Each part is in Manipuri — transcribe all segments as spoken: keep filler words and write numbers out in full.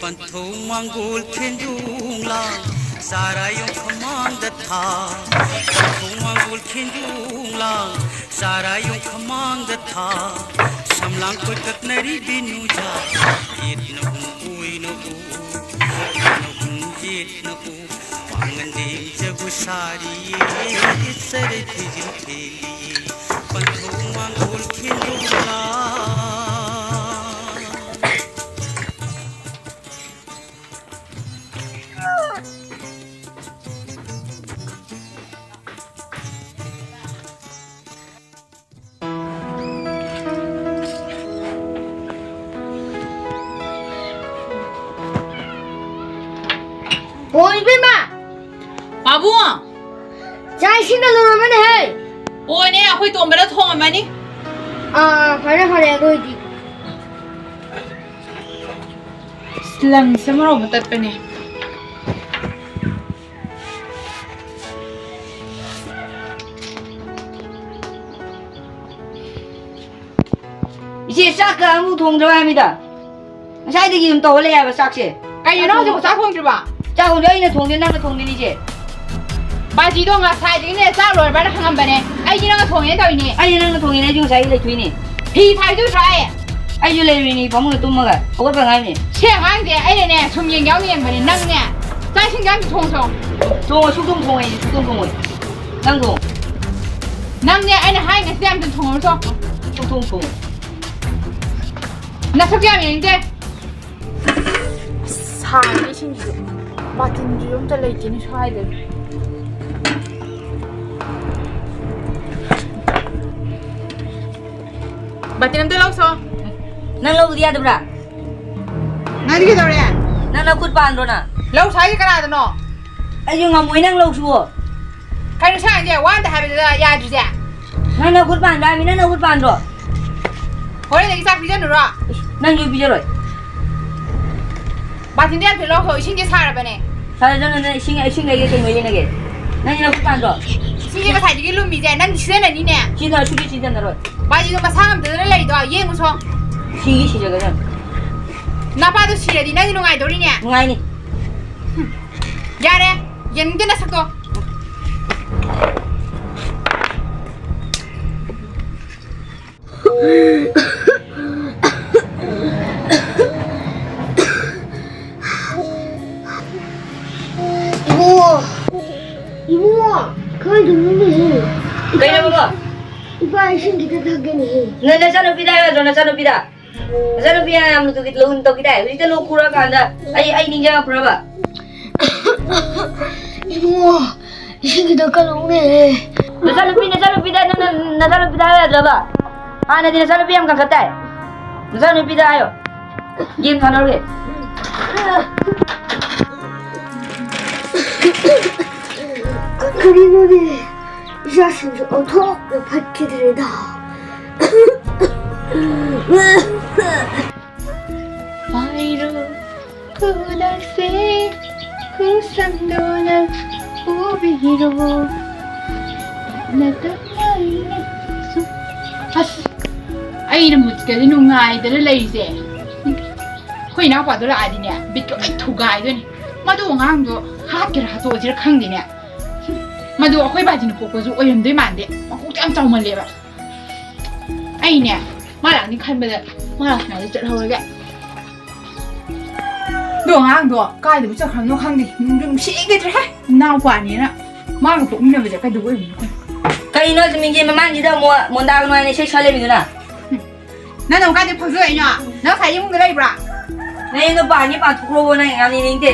ꯄꯟꯊꯧ ꯃꯥꯡꯒꯣꯜ ꯈꯦꯟꯖꯨꯡ ꯂꯥꯡ ꯆꯥꯔꯥꯌꯣꯡ ꯈꯃꯥꯡꯗ ꯊꯥ꯫ ꯄꯟꯊꯧ ꯃꯥꯡꯒꯣꯜ ꯈꯦꯟꯖꯨꯡ ꯂꯥꯡ ꯆꯥꯔꯥꯌꯣꯡ ꯈꯃꯥꯡꯗ ꯊꯥ꯫ ꯁꯝꯂꯥꯡ ꯀꯣꯏꯀꯠꯅꯔꯤ ꯕꯤꯅꯨꯖꯥ꯫ ꯌꯦꯠꯅ ꯍꯨꯝ ꯑꯣꯏꯅ ꯎ, ꯑꯣꯏꯅ ꯍꯨꯝ ꯌꯦꯠꯅ ꯎ꯫ ꯄꯥꯡꯒꯟꯗꯤ ꯖꯒꯨ ꯁꯥꯔꯤꯌꯦ, ꯆꯔꯩ ꯐꯤꯖꯤꯟ ꯊꯦꯜꯂꯤꯌꯦ꯫ ꯄꯟꯊꯧ ꯃꯥꯡꯒꯣꯜ ꯈꯦꯟꯖꯨꯡ ꯂꯥꯡ꯫ ꯑꯣ, ꯏꯕꯦꯝꯃ! ꯄꯥꯕꯨꯡ! ꯆꯥꯛ ꯏꯁꯤꯡꯒ ꯂꯣꯏꯔꯝꯃꯅꯦꯍꯦ! ꯑꯣꯅꯦ, ꯑꯩꯈꯣꯏ ꯇꯣꯝꯕꯅ ꯊꯣꯡꯉꯝꯃꯅꯤ꯫ ꯑꯥ, ꯐꯔꯦ, ꯐꯔꯦ, ꯑꯗꯨ ꯑꯣꯏꯗꯤ꯫ ꯂꯪꯁꯦ ꯃꯔꯣꯝ ꯑꯃ ꯇꯠꯄꯅꯦ꯫ ꯏꯆꯦ, ꯆꯥꯛꯀ ꯑꯃꯨꯛ ꯊꯣꯡꯗ꯭ꯔꯕ ꯍꯥꯏꯃꯤꯗ? ꯉꯁꯥꯏꯗꯒꯤ ꯑꯗꯨꯝ ꯇꯧꯔ ꯂꯩ ꯍꯥꯏꯕ ꯆꯥꯛꯁꯦ꯫ ꯀꯩꯅꯣ ꯅꯪ ꯍꯧꯖꯤꯛ ꯆꯥꯛ ꯊꯣꯡꯗ꯭ꯔꯤꯕ? ꯆꯥꯛ ꯊꯣꯡꯗ꯭ꯔꯤ, ꯑꯩꯅ ꯊꯣꯡꯗꯦ, ꯅꯪꯅ ꯊꯣꯡꯗꯦꯅꯤ ꯏꯆꯦ꯫ ꯕꯥꯖꯤꯗꯣ ꯉꯁꯥꯏꯗꯒꯤꯅꯦ ꯆꯥꯛ ꯂꯣꯏꯔꯕꯅ ꯍꯪꯉꯝꯕꯅꯦ꯫ ꯑꯩꯗꯤ ꯅꯪꯅ ꯊꯣꯡꯉꯦꯅ ꯇꯧꯔꯤꯅꯦ꯫ ꯑꯩꯗꯤ ꯅꯪꯅ ꯊꯣꯡꯉꯦꯅꯦ, ꯑꯩꯁꯨ ꯉꯁꯥꯏꯗꯒꯤ ꯂꯩꯊꯣꯛꯏꯅꯦ꯫ ꯐꯤ ꯊꯥꯏꯗꯨ ꯅꯠꯇ꯭ꯔꯣ ꯑꯩ? ꯑꯩꯁꯨ ꯂꯩꯔꯨꯏꯅꯦ, ꯐꯃꯨꯡꯗ ꯇꯨꯝꯃꯒ ꯍꯧꯒꯠꯄ ꯉꯥꯏꯔꯤꯅꯦ꯫ ꯁꯤ ꯑꯉꯥꯡꯁꯦ ꯑꯩꯅꯅꯦ ꯁꯨꯝ ꯌꯦꯡ ꯌꯥꯎꯅ ꯌꯦꯡꯕꯅꯦ꯫ ꯅꯪꯅꯦ ꯆꯥꯛ ꯏꯁꯤꯡ ꯌꯥꯝ ꯊꯣꯡꯁꯣ꯫ ꯊꯣꯡꯉꯣ, ꯁꯨꯛꯊꯣꯡ ꯊꯣꯡꯉꯣꯏ, ꯁꯨꯛꯊꯣꯡ ꯊꯣꯡꯉꯣꯏ꯫ ꯅꯪ ꯊꯣꯡꯉꯣ꯫ ꯅꯪꯅꯦ ꯑꯩꯅ ꯍꯥꯏ ꯉꯁꯤ ꯌꯥꯝ ꯊꯣꯡꯉꯨꯔꯁꯣ꯫ ꯁꯨꯛꯊꯣꯡ ꯊꯣꯡꯉꯣꯏ꯫ ꯅꯁꯛ ꯌꯥꯝ ꯌꯦꯡꯅꯤꯡꯗꯦ꯫ ꯑꯁ, ꯁꯥꯔꯦ ꯏꯁꯤꯡꯁꯤꯁꯨ꯫ ꯕꯥꯇꯤꯟꯁꯨ ꯑꯝꯇ ꯂꯩꯇꯦꯅꯦ ꯁ꯭ꯋꯥꯏꯗꯗꯤ꯫ ꯕꯥꯇꯤꯟ ꯑꯝꯇ ꯂꯧꯁꯣ꯫ ꯅꯪ ꯂꯧꯕꯗꯤ ꯌꯥꯗꯕ꯭ꯔꯥ? ꯅꯪꯗꯤ ꯀꯩꯗꯧꯔꯦ? ꯅꯪ ꯅꯈꯨꯠ ꯄꯥꯟꯗ꯭ꯔꯣ ꯅꯪ? ꯂꯧꯁꯣ ꯍꯥꯏꯁꯦ ꯀꯅꯥꯗꯅꯣ? ꯑꯩꯁꯨ ꯉꯝꯃꯣꯏ ꯅꯪ ꯂꯧꯁꯨꯑꯣ꯫ ꯀꯩꯅꯣ ꯁꯥꯏꯁꯦ? ꯋꯥ ꯑꯝꯇ ꯍꯥꯏꯕꯗ ꯌꯥꯗ꯭ꯔꯤꯁꯦ? ꯅꯪ ꯅꯈꯨꯠ ꯄꯥꯟꯕ꯭ꯔꯥ ꯍꯥꯏꯕꯅꯤ, ꯅꯪ ꯅꯈꯨꯠ ꯄꯥꯟꯗ꯭ꯔꯣ? ꯍꯣꯔꯦꯟꯗꯒꯤ ꯆꯥꯛ ꯄꯤꯖꯅꯨꯔꯣ? ꯏꯁ, ꯅꯪꯁꯨ ꯄꯤꯖꯔꯣꯏ꯫ ꯕꯥꯇꯤꯟꯗ ꯌꯥꯝ ꯊꯤꯜꯂꯛꯑꯣ, ꯏꯁꯤꯡꯁꯦ ꯁꯥꯔꯕꯅꯦ꯫ ꯁꯥꯔꯁꯅꯨ, ꯅꯪ ꯏꯁꯤꯡ, ꯏꯁꯤꯡ ꯂꯩꯒꯦ ꯀꯩ ꯃꯔꯤ ꯂꯩꯅꯒꯦ? ꯅꯪ ꯅꯈꯨꯠ ꯄꯥꯟꯗ꯭ꯔꯣ? ꯏꯁꯤꯡꯁꯦ ꯉꯁꯥꯏꯗꯒꯤ ꯂꯨꯝꯃꯤꯁꯦ, ꯅꯪ ꯁꯤꯖꯤꯟꯅꯅꯤꯅꯦ꯫ ꯁꯤꯖꯤꯟꯅꯔꯣꯏ, ꯁꯨꯡꯁꯤ ꯁꯤꯖꯤꯟꯅꯔꯣꯏ꯫ ꯕꯥꯖꯤꯗꯣ ꯃꯁꯥ ꯉꯝꯗꯗꯅ ꯂꯩꯗꯣ, ꯌꯦꯡꯉꯨꯁꯣ꯫ ꯁꯤꯒꯤ ꯁꯤꯖꯒꯗꯕꯅꯤ꯫ ꯅꯄꯥꯗꯣ ꯁꯤꯔꯗꯤ ꯅꯪꯗꯤ ꯅꯨꯡꯉꯥꯏꯗꯧꯔꯤꯅꯦ꯫ ꯅꯨꯡꯉꯥꯏꯅꯤ꯫ ꯌꯥꯔꯦ, ꯌꯦꯡꯅꯤꯡꯗꯦ ꯅꯁꯛꯇꯣ꯫ ꯏꯕꯨꯡꯉꯣ, ꯏꯕꯨꯡꯉꯣ, ꯀꯃꯥꯏ ꯇꯧꯔꯤꯅꯣꯅꯦ? ꯀꯩꯅꯣ ꯕꯕꯥ? ꯏꯄꯥ ꯏꯁꯤꯡ ꯈꯤꯇ ꯊꯛꯀꯦꯅꯦꯍꯦ꯫ ꯅ-, ꯅꯆꯥꯅꯨꯄꯤꯗ ꯍꯥꯏꯌꯣ ꯌꯥꯗ꯭ꯔꯣ, ꯅꯆꯥꯅꯨꯄꯤꯗ? ꯅꯆꯥꯅꯨꯄꯤ ꯌꯥꯝꯅ ꯇꯨꯒꯤ ꯂꯨ ꯇꯧꯈꯤꯗꯥꯏ? ꯍꯧꯖꯤꯛꯇ ꯂꯣꯛ ꯈꯨꯔꯀꯥꯟꯗ ꯑꯩ, ꯑꯩ ꯅꯤꯡꯁꯤꯡꯉꯛꯄ꯭ꯔꯕ? ꯏꯕꯨꯡꯉꯣ, ꯏꯁꯤꯡ ꯈꯤꯇ ꯀꯜꯂꯛꯎꯅꯦ꯫ ꯅꯆꯥꯅꯨꯄꯤ, ꯅꯆꯥꯅꯨꯄꯤꯗ ꯅꯪꯅ, ꯅꯆꯥꯅꯨꯄꯤꯗ ꯍꯥꯏꯌꯨ ꯌꯥꯗ꯭ꯔꯕ? ꯍꯥꯟꯅꯗꯤ ꯅꯆꯥꯅꯨꯄꯤ ꯌꯥꯝ ꯀꯟꯈꯠꯇꯥꯏ꯫ ꯅꯆꯥꯅꯨꯄꯤꯗ ꯍꯥꯏꯌꯣ꯫ ꯒꯦꯝ ꯁꯥꯟꯅꯔꯨꯒꯦ꯫ ꯀꯔꯤꯅꯣꯅꯦ? ꯏꯆꯥꯁꯤꯡꯁꯨ ꯑꯣꯟꯊꯣꯛꯅ ꯐꯠꯈꯤꯗ꯭ꯔꯦꯗ꯫ ꯄꯥꯏꯔꯣ ꯈꯨꯗꯥꯡꯁꯦ, ꯈꯨꯁꯝꯗꯨꯅ ꯄꯨꯕꯤꯔꯣ꯫ ꯅꯇꯃꯥꯏꯅ ꯁꯨ-, ꯑꯁ, ꯑꯩꯅ ꯃꯨꯠꯀꯗꯤ ꯅꯨꯡꯉꯥꯏꯗꯅ ꯂꯩꯔꯤꯁꯦ꯫ ꯑꯩꯈꯣꯏ ꯏꯅꯥꯎꯄꯥꯗꯣ ꯂꯥꯛꯑꯗꯤꯅꯦ, ꯕꯤꯠꯀ ꯂꯣꯏ ꯊꯨꯒꯥꯏꯗꯣꯏꯅꯤ꯫ ꯃꯗꯨ ꯑꯉꯥꯡꯗꯣ ꯍꯥꯠꯀꯦꯔꯥ ꯍꯥꯠꯇꯣꯛꯑꯁꯤꯔꯥ ꯈꯪꯗꯦꯅꯦ꯫ ꯃꯗꯨ ꯑꯩꯈꯣꯏ ꯕꯥꯖꯤꯅ ꯄꯣꯛꯄꯁꯨ ꯑꯣꯏꯔꯝꯗꯣꯏ ꯃꯥꯟꯗꯦ, ꯃꯀꯣꯛꯇꯣ ꯌꯥꯝ ꯆꯥꯎꯃꯜꯂꯦꯕ꯫ ꯑꯩꯅꯦ, ꯃꯥ ꯂꯥꯛꯅꯤ ꯈꯟꯕꯗ ꯃꯥ ꯂꯥꯛꯇ꯭ꯔꯤꯉꯩꯗ ꯆꯠꯍꯧꯔꯒꯦ꯫ ꯑꯗꯣ ꯑꯉꯥꯡꯗꯣ ꯀꯥꯏꯗꯕꯨ ꯆꯠꯈ꯭ꯔꯕꯅꯣ ꯈꯪꯗꯦ, ꯅꯨꯡꯁꯨ ꯅꯨꯡꯁꯤꯈꯤꯗ꯭ꯔꯦꯍꯦ, ꯏꯅꯥꯎꯄꯥꯅꯦꯅ꯫ ꯃꯥꯒ ꯄꯣꯛꯃꯤꯟꯅꯕꯁꯦ ꯀꯩꯗꯧꯕ ꯑꯣꯏꯔꯝꯅꯣ ꯈꯪꯗꯦ꯫ ꯀꯩꯅꯣ ꯃꯤꯡꯁꯦꯜ ꯃꯃꯥꯡꯁꯤꯗ ꯑꯃꯨꯛ ꯃꯣꯟꯗꯥ ꯅꯨꯡꯉꯥꯏꯅ ꯏꯁꯩ ꯁꯛ ꯂꯩꯔꯝꯃꯤꯗꯨꯅ? ꯅꯪꯅ ꯑꯃꯨꯛ ꯀꯥꯏꯗ ꯐꯝꯖꯜꯂꯛꯏꯅꯣ? ꯅꯪ ꯉꯁꯥꯏ ꯏꯃꯨꯡꯗ ꯂꯩꯕ꯭ꯔꯥ? ꯅꯪ ꯏꯃꯨꯡꯗ ꯄꯥꯟꯒꯦ ꯄꯥꯟꯊꯣꯛꯈ꯭ꯔꯣꯕꯣ, ꯅꯪ ꯉꯥꯡꯅꯤꯡꯅꯤꯡꯗꯦ꯫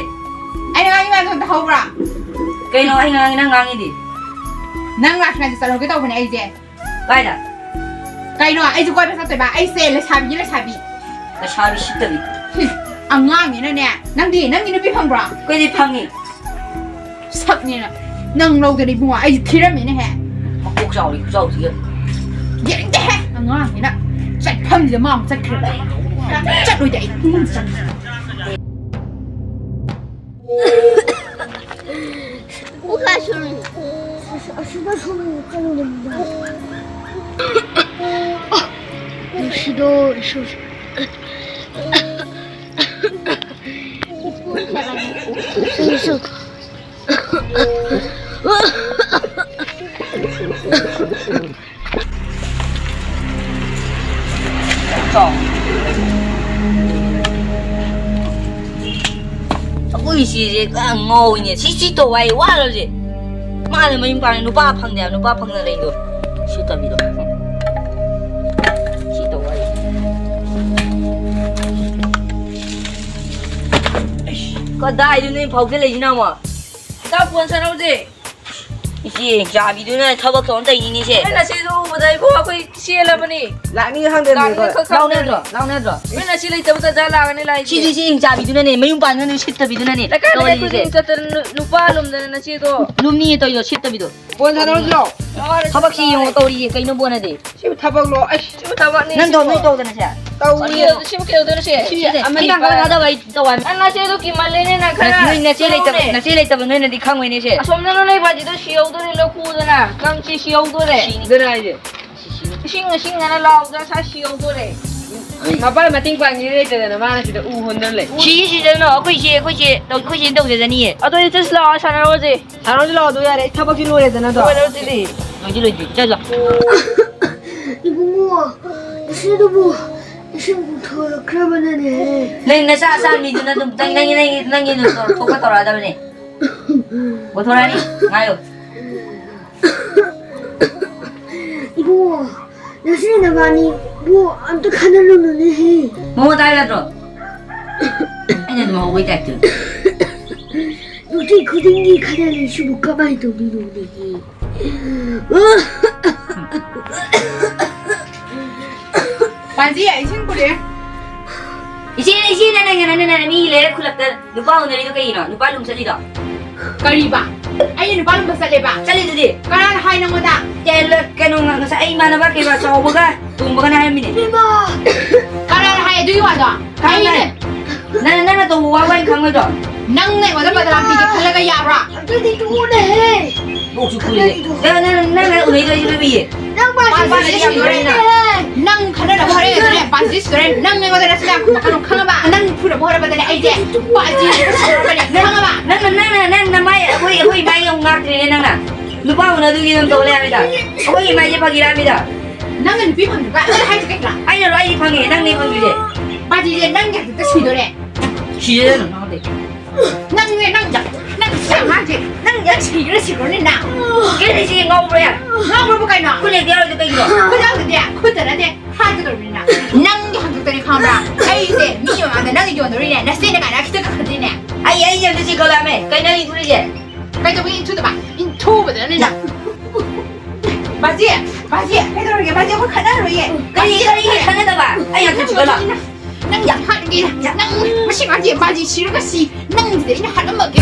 ꯑꯩꯅ ꯉꯥꯡꯅꯤꯡ ꯉꯥꯡꯅꯤꯡ ꯇꯧꯍꯧꯕ꯭ꯔꯥ? ꯀꯩꯅꯣ ꯑꯩ ꯉꯥꯡꯉꯤ, ꯅꯪ ꯉꯥꯡꯉꯤꯗꯤ? ꯅꯪ ꯂꯥꯛꯇ꯭ꯔꯤꯉꯩꯗ ꯆꯠꯍꯧꯒꯦ ꯇꯧꯕꯅꯦ ꯑꯩꯁꯦ꯫ ꯀꯥꯏꯗ? ꯀꯩꯅꯣ ꯑꯩꯁꯦ ꯀꯣꯏꯕ ꯆꯠꯇꯣꯏꯕ? ꯑꯩꯁꯦ ꯂꯩꯁꯥꯕꯤꯒꯤ ꯂꯩꯁꯥꯕꯤ꯫ ꯂꯩꯁꯥꯕꯤ ꯁꯤꯠꯇꯕꯤ꯫ ꯍꯨꯝ, ꯑꯉꯥꯡꯅꯤꯅꯅꯦ꯫ ꯅꯪꯗꯤ, ꯅꯪꯒꯤ ꯅꯨꯄꯤ ꯐꯪꯕ꯭ꯔꯣ? ꯑꯩꯈꯣꯏꯗꯤ ꯐꯪꯉꯤ꯫ ꯁꯛꯅꯦꯅ ꯅꯪ ꯂꯧꯗꯅ ꯏꯕꯨꯡꯉꯣ, ꯑꯩꯁꯦ ꯊꯤꯔꯝꯃꯦꯅꯦꯍꯦ꯫ ꯃꯀꯣꯛ ꯆꯥꯎꯔꯤ ꯈꯨꯆꯥꯎꯁꯤꯒ꯫ ꯌꯦꯡꯅꯤꯡꯗꯦꯍꯦ ꯑꯉꯥꯡꯅꯤꯅ꯫ ꯆꯠꯐꯝꯁꯤꯗ ꯃꯥ ꯑꯃꯨꯛ ꯆꯠꯈ꯭ꯔꯦ꯫ ꯆꯠꯂꯣꯏꯗ ꯑꯩ ꯏꯃꯨꯡ ꯆꯪꯉꯦ꯫ ꯑꯁ, ꯑꯁꯤꯗ ꯁꯨꯝ ꯆꯪꯕꯅꯤꯗ꯫ ꯅꯨꯡꯁꯤꯗꯣ ꯏꯁꯣꯔ꯫ ꯑꯩꯈꯣꯏ ꯏꯆꯦꯁꯦ ꯄꯨꯔꯥ ꯉꯥꯎꯋꯤꯅꯦ꯫ ꯁꯤ, ꯁꯤ ꯇꯧ ꯍꯥꯏ ꯋꯥꯔꯕꯁꯦ꯫ ꯃꯥꯅ ꯃꯌꯨꯝ ꯄꯥꯟ ꯅꯨꯄꯥ ꯐꯪꯗꯦ ꯍꯥꯏꯕ, ꯅꯨꯄꯥ ꯐꯪꯗꯅ ꯂꯩꯗꯣ꯫ ꯁꯤ ꯇꯝꯕꯤꯗꯣ꯫ ꯁꯤ ꯇꯧ ꯍꯥꯏ꯫ ꯀꯗꯥꯏꯗꯅꯣ ꯐꯥꯎꯖꯜꯂꯛꯏꯁꯤꯅ ꯑꯃꯨꯛ? ꯆꯥꯛ ꯐꯣꯟ ꯁꯥꯟꯅꯧꯁꯦ꯫ ꯏꯆꯦ ꯆꯥꯕꯤꯗꯨꯅ ꯊꯕꯛ ꯊꯧꯔꯝ ꯇꯧꯔꯤꯅꯤꯅꯦ ꯏꯆꯦ꯫ ꯑꯩ ꯅꯆꯦꯗꯣ ꯎꯕꯗ ꯏꯕꯨꯡ ꯑꯩꯈꯣꯏ ꯆꯦꯜꯂꯕꯅꯤ꯫ ꯂꯥꯛꯅꯤ ꯈꯪꯗꯦ ꯂꯥꯛꯅꯤ ꯃꯤꯀꯣ꯫ ꯈꯪ-, ꯂꯥꯛꯅꯗ꯭ꯔꯣ? ꯈꯪꯗꯦ꯫ ꯂꯥꯛꯅꯗ꯭ꯔꯣ? ꯑꯩ ꯅꯆꯦ ꯂꯩꯇꯕ ꯇꯟꯖꯥ ꯂꯥꯛꯑꯅꯤ ꯂꯥꯛꯏꯁꯦ꯫ ꯁꯤꯁꯨ ꯏꯆꯦ ꯆꯥꯕꯤꯗꯨꯅꯅꯦ ꯃꯌꯨꯝ ꯄꯥꯟꯒꯅꯨ ꯁꯤꯠꯇꯕꯤꯗꯨꯅꯅꯦ ꯂꯩꯀꯥꯏ ꯂꯩꯀꯥꯏ ꯇꯧꯔꯤꯁꯦ꯫ ꯈꯨꯗꯤꯡ ꯆꯠꯇꯅ ꯅꯨ-, ꯅꯨꯄꯥ ꯂꯨꯝꯗꯅ ꯅꯆꯦꯗꯣ꯫ ꯂꯨꯝꯅꯤꯌꯦ ꯇꯧꯔꯤꯗꯣ ꯁꯤꯠꯇꯕꯤꯗꯣ꯫ ꯕꯣꯜ ꯁꯥꯟꯅꯔꯨꯁꯤꯔꯣ? ꯊꯕꯛꯁꯤ ꯌꯦꯡꯉꯣ ꯇꯧꯔꯤꯁꯦ ꯀꯩꯅꯣ ꯕꯣꯅꯗꯤ? ꯁꯤꯕꯨ ꯊꯕꯛꯂꯣ? ꯑꯁ, ꯁꯤꯕꯨ ꯊꯕꯛꯅꯤ ꯅꯪ ꯇꯧ-, ꯁꯤꯕꯨ꯫ ꯅꯣꯏ ꯇꯧꯗꯅ ꯁꯦ꯫ ꯇꯧꯏ꯫ ꯁꯤꯕꯨ ꯀꯩꯗꯧ-, ꯁꯤꯕꯨ ꯀꯩꯗꯧꯗꯣꯏꯅꯣ ꯁꯦ? ꯁꯤꯁꯦ ꯁꯤꯁꯦ ꯑꯃꯅꯤ ꯈꯤꯇꯪ ꯄꯥꯏ꯫ ꯊꯥꯗꯕ ꯑꯩ ꯇꯧ ꯍꯥꯏꯕ꯫ ꯅꯪ ꯅꯆꯦꯗꯣ ꯀꯤꯃꯜꯂꯦꯅꯦ ꯅꯪ ꯈꯔ ꯅꯣꯏ ꯅꯆꯦ ꯂꯩꯇꯕ, ꯇꯧꯅꯦ꯫ ꯅꯆꯦ ꯂꯩꯇꯕ ꯅꯣꯏꯅꯗꯤ ꯈꯪꯉꯣꯏꯅꯦ ꯁꯦ꯫ ꯑꯁꯣꯝꯗ ꯅꯣꯏ ꯂꯩꯕꯥꯖꯤꯗꯣ ꯁꯤꯍꯧꯗꯣꯔꯦ, ꯂꯧ ꯈꯨꯗꯅ꯫ ꯀꯥꯡꯁꯤ ꯁꯤꯍꯧꯗꯣꯔꯦ꯫ ꯁꯤꯅꯤ꯫ ꯑꯗꯨꯅ ꯍꯥꯏꯁꯦ꯫ ꯏꯁꯤꯡ, ꯏꯁꯤꯡ ꯑꯅ ꯂꯥꯎꯗꯅ ꯁꯥ ꯁꯤꯍꯧꯗꯣꯔꯦ꯫ ꯃꯄꯥ ꯃꯇꯦꯡ ꯄꯥꯡꯅꯤꯡꯉꯥꯏ ꯂꯩꯇꯗꯅ ꯃꯥꯅ ꯁꯤꯗ ꯎ ꯍꯣꯟꯗꯅ ꯂꯩ꯫ ꯁꯤꯒꯤ ꯁꯤꯖꯟꯅꯣ ꯑꯩꯈꯣꯏ ꯏꯆꯦ, ꯑꯩꯈꯣꯏ ꯏꯆꯦ ꯇꯧ-, ꯑꯩꯈꯣꯏ ꯏꯆꯦꯅ ꯇꯧꯖꯖꯅꯤꯌꯦ꯫ ꯑꯗꯣ ꯏꯆꯦ ꯁꯤ ꯂꯥꯛꯑꯣ ꯁꯥꯟꯅꯔꯨꯔꯁꯦ꯫ ꯁꯥꯟꯅꯔꯨꯁꯤ ꯂꯥꯛꯑꯣ ꯑꯗꯨ ꯌꯥꯔꯦ꯫ ꯑꯩ ꯊꯕꯛꯁꯤ ꯂꯣꯏꯔꯦꯗꯅ ꯑꯗꯣ꯫ ꯂꯣꯏꯔꯦ ꯑꯗꯨꯗꯤ꯫ ꯂꯣꯏꯗꯤ ꯂꯣꯏꯗꯤ꯫ ꯆꯠꯂꯣ꯫ ꯏꯕꯨꯡꯉꯣ, ꯏꯆꯦꯗꯨꯕꯨ ꯏꯁꯤꯡ ꯄꯨꯊꯣꯔꯛꯈ꯭ꯔꯕꯅꯅꯦ꯫ ꯅꯪ ꯅꯆꯥ ꯑꯆꯥ ꯃꯤꯗꯨꯅ ꯑꯗꯨꯝ ꯅꯪ, ꯅꯪꯒꯤ, ꯅꯪꯒꯤ, ꯅꯪꯒꯤ ꯑꯗꯨꯝ ꯇꯧꯔ-, ꯊꯣꯛꯄ ꯇꯧꯔꯛꯑꯗꯕꯅꯦ꯫ ꯄꯨꯊꯣꯔꯛꯑꯅꯤ꯫ ꯉꯥꯏꯌꯨ꯫ ꯏꯕꯨꯡꯉꯣ, ꯅꯆꯦ ꯅꯕꯥꯅꯤꯕꯨ ꯑꯝꯇ ꯈꯟꯅꯔꯨꯅꯨꯅꯦꯍꯦ꯫ ꯃꯉꯣꯟꯗ ꯍꯥꯏꯌꯨ ꯌꯥꯗ꯭ꯔꯣ? ꯑꯩꯅ ꯑꯗꯨꯝ ꯍꯧꯕꯩ ꯇꯥꯏꯞꯇ꯫ ꯅꯨꯡꯇꯤ ꯈꯨꯗꯤꯡꯒꯤ ꯈꯟꯅꯔꯤꯁꯤꯕꯨ ꯀꯃꯥꯏꯅ ꯇꯧꯗꯣꯏꯅꯣꯅꯦꯍꯦ? ꯄꯥꯟꯖꯤ, ꯏꯁꯤꯡ ꯄꯨꯔꯛꯑꯦ꯫ ꯏꯆꯦ, ꯏꯆꯦ, ꯅꯪ, ꯅꯪ, ꯅꯪ, ꯅꯪ, ꯃꯤ ꯂꯩꯔ ꯈꯨꯜꯂꯛꯇ ꯅꯨꯄꯥ ꯎꯅꯔꯤꯗꯣ ꯀꯩꯒꯤꯅꯣ? ꯅꯨꯄꯥ ꯂꯨꯝ ꯆꯠꯂꯤꯗꯣ? ꯀꯔꯤꯕ? ꯑꯩ ꯅꯨꯄꯥ ꯂꯨꯝꯕ ꯆꯠꯂꯦꯕ? ꯆꯠꯂꯤꯗꯨꯗꯤ? ꯀꯅꯥꯅ ꯍꯥꯏ ꯅꯉꯣꯟꯗ? ꯀꯩꯅꯣ, ꯉ-, ꯉꯁꯥꯏ ꯑꯩ ꯏꯃꯥꯟꯅꯕ ꯀꯩꯕ ꯆꯥꯎꯕꯒ ꯇꯣꯝꯕꯒꯅ ꯍꯥꯏꯔꯝꯃꯤꯅꯦ꯫ ꯏꯕꯦꯝꯃ! ꯀꯅꯥꯅ ꯍꯥꯏ ꯑꯗꯨꯒꯤ ꯋꯥꯗꯣ? ꯀꯅꯥꯅ? ꯑꯩꯅꯦ! ꯅꯪ, ꯅꯪꯅ ꯇꯧꯕ ꯋꯥꯕꯨ ꯑꯩ ꯈꯪꯉꯣꯏꯗ꯭ꯔꯣ? ꯅꯪꯅ ꯑꯩꯉꯣꯟꯗ ꯕꯗꯅꯥꯝ ꯄꯤꯒꯦ ꯈꯜꯂꯒ ꯌꯥꯕ꯭ꯔꯥ? ꯑꯗꯨꯗꯤ ꯇꯣꯛꯎꯅꯦꯍꯦ! ꯅꯣꯛꯁꯨ ꯈꯨꯏꯌꯦ꯫ ꯅꯪ, ꯅꯪ, ꯅꯪ, ꯅꯪ ꯎꯅꯩꯗꯣ ꯑꯩꯁꯨ ꯂꯣꯏ ꯎꯏꯌꯦ꯫ ꯅꯪ ꯃꯥꯁꯦ ꯃꯥ, ꯃꯥ, ꯁꯤꯁꯤꯡꯉꯦꯍꯦ! ꯅꯪ ꯈꯠꯅꯅꯕ ꯍꯣꯠꯅꯔꯦ, ꯕꯥꯖꯤ ꯁꯤꯗꯣꯔꯦ꯫ ꯅꯪ ꯑꯩꯉꯣꯟꯗ ꯅꯆꯤꯟ ꯌꯥꯝ ꯈꯨꯝꯃꯛꯀꯅꯨ, ꯈꯪꯉꯕ? ꯅꯪ ꯐꯨꯅꯕ ꯍꯣꯠꯅꯕꯗꯅꯦ ꯑꯩꯁꯦ ꯕꯥꯖꯤ ꯁꯤꯗꯣꯔꯕꯅꯦ, ꯈꯪꯉꯕ? ꯅꯪꯅ, ꯅꯪꯅ, ꯅꯪ ꯅꯃꯥꯏ, ꯑꯩꯈꯣꯏ, ꯑꯩꯈꯣꯏ ꯏꯃꯥꯏ ꯑꯃꯨꯛ ꯉꯥꯛꯇ꯭ꯔꯤꯅꯦ ꯅꯪꯅ꯫ ꯅꯨꯄꯥ ꯎꯅꯗꯨꯒꯤ ꯑꯗꯨꯝ ꯇꯧ ꯂꯩ ꯍꯥꯏꯕꯗ꯫ ꯑꯩꯈꯣꯏ ꯏꯃꯥꯏꯁꯦ ꯐꯥꯒꯤꯔꯥ ꯍꯥꯏꯕꯗ꯫ ꯅꯪꯅ ꯅꯨꯄꯤ ꯐꯪꯗ꯭ꯔꯤꯕ ꯑꯩꯉꯣꯟꯗ ꯍꯥꯏꯁꯦ ꯀꯩꯒꯤꯅꯣ? ꯑꯩꯅ ꯂꯣꯏ ꯐꯪꯉꯦ, ꯅꯪꯅꯦ ꯐꯪꯗ꯭ꯔꯤꯁꯦ꯫ ꯕꯥꯖꯤꯁꯦ ꯅꯪꯒꯤ ꯍꯥꯛꯇꯛꯇ ꯁꯤꯗꯣꯔꯦ꯫ ꯁꯤꯔꯦꯗꯅ ꯅꯪꯗꯤ꯫ ꯅꯪꯅꯦ, ꯅꯪ ꯌꯥꯝ, ꯅꯪ ꯌꯥꯝ ꯉꯥꯡꯗꯦ꯫ ꯅꯪ ꯌꯥꯝ ꯁꯤꯈ꯭ꯔꯦ, ꯁꯤꯈ꯭ꯔꯅꯤ ꯅꯪ꯫ ꯀꯩꯅꯣ ꯁꯤ ꯉꯧꯕ꯭ꯔꯣ ꯌꯥꯝ? ꯉꯧꯕ꯭ꯔꯕꯨ ꯀꯩꯅꯣ? ꯈꯨꯠ ꯂꯦꯛꯇ ꯌꯥꯔꯣꯏꯗꯣ ꯀꯩꯒꯤꯅꯣ? ꯈꯨꯠ ꯌꯥꯎꯗꯗꯤ, ꯈꯨꯠꯇ ꯅꯠꯇꯦ, ꯍꯥꯠꯀꯗꯧꯔꯤꯕꯅꯤ ꯅꯪ꯫ ꯅꯪꯒꯤ ꯍꯥꯛꯇꯛꯇꯅꯦ ꯈꯪꯕ꯭ꯔꯥ? ꯑꯩꯁꯦ ꯃꯤ ꯃꯃꯥꯡꯗ ꯅꯪ ꯌꯣꯟꯗꯧꯔꯤꯅꯦ, ꯅꯆꯦꯅ ꯀꯥꯏꯅ ꯈꯤꯇꯪ ꯀꯥꯈꯠꯇꯦꯅꯦ꯫ ꯑꯩ, ꯑꯩ ꯌꯥꯝ ꯁꯤ ꯀꯧꯔꯛꯑꯝꯃꯦ꯫ ꯀꯩꯅꯣ ꯅꯪ ꯏꯟꯊꯨꯔꯤꯁꯦ? ꯀꯩꯗꯧꯕꯒꯤ ꯏꯟꯊꯨꯗꯕ? ꯏꯟꯊꯨꯕꯗꯅꯅꯦ ꯅꯪ꯫ ꯕꯥꯖꯤ, ꯕꯥꯖꯤ, ꯀꯩꯗꯧꯔꯒꯦ? ꯕꯥꯖꯤ, ꯑꯩꯈꯣꯏ ꯈꯠꯅꯔꯣꯏꯌꯦ꯫ ꯀꯔꯤ, ꯀꯔꯤꯒꯤ ꯈꯠꯅꯗꯕ? ꯑꯩ ꯌꯥꯝ ꯊꯨꯖꯤꯜꯂꯒ꯫ ꯅꯪ ꯌꯥꯝ ꯍꯥꯠꯀꯦ꯫ ꯅꯪ ꯃꯁꯤ ꯉꯥꯡꯁꯦ ꯕꯥꯖꯤ ꯁꯤꯔꯒ ꯁꯤ꯫ ꯅꯪꯁꯤꯗꯤ ꯑꯩꯅ ꯍꯥꯠꯂꯝꯃꯒꯦ꯫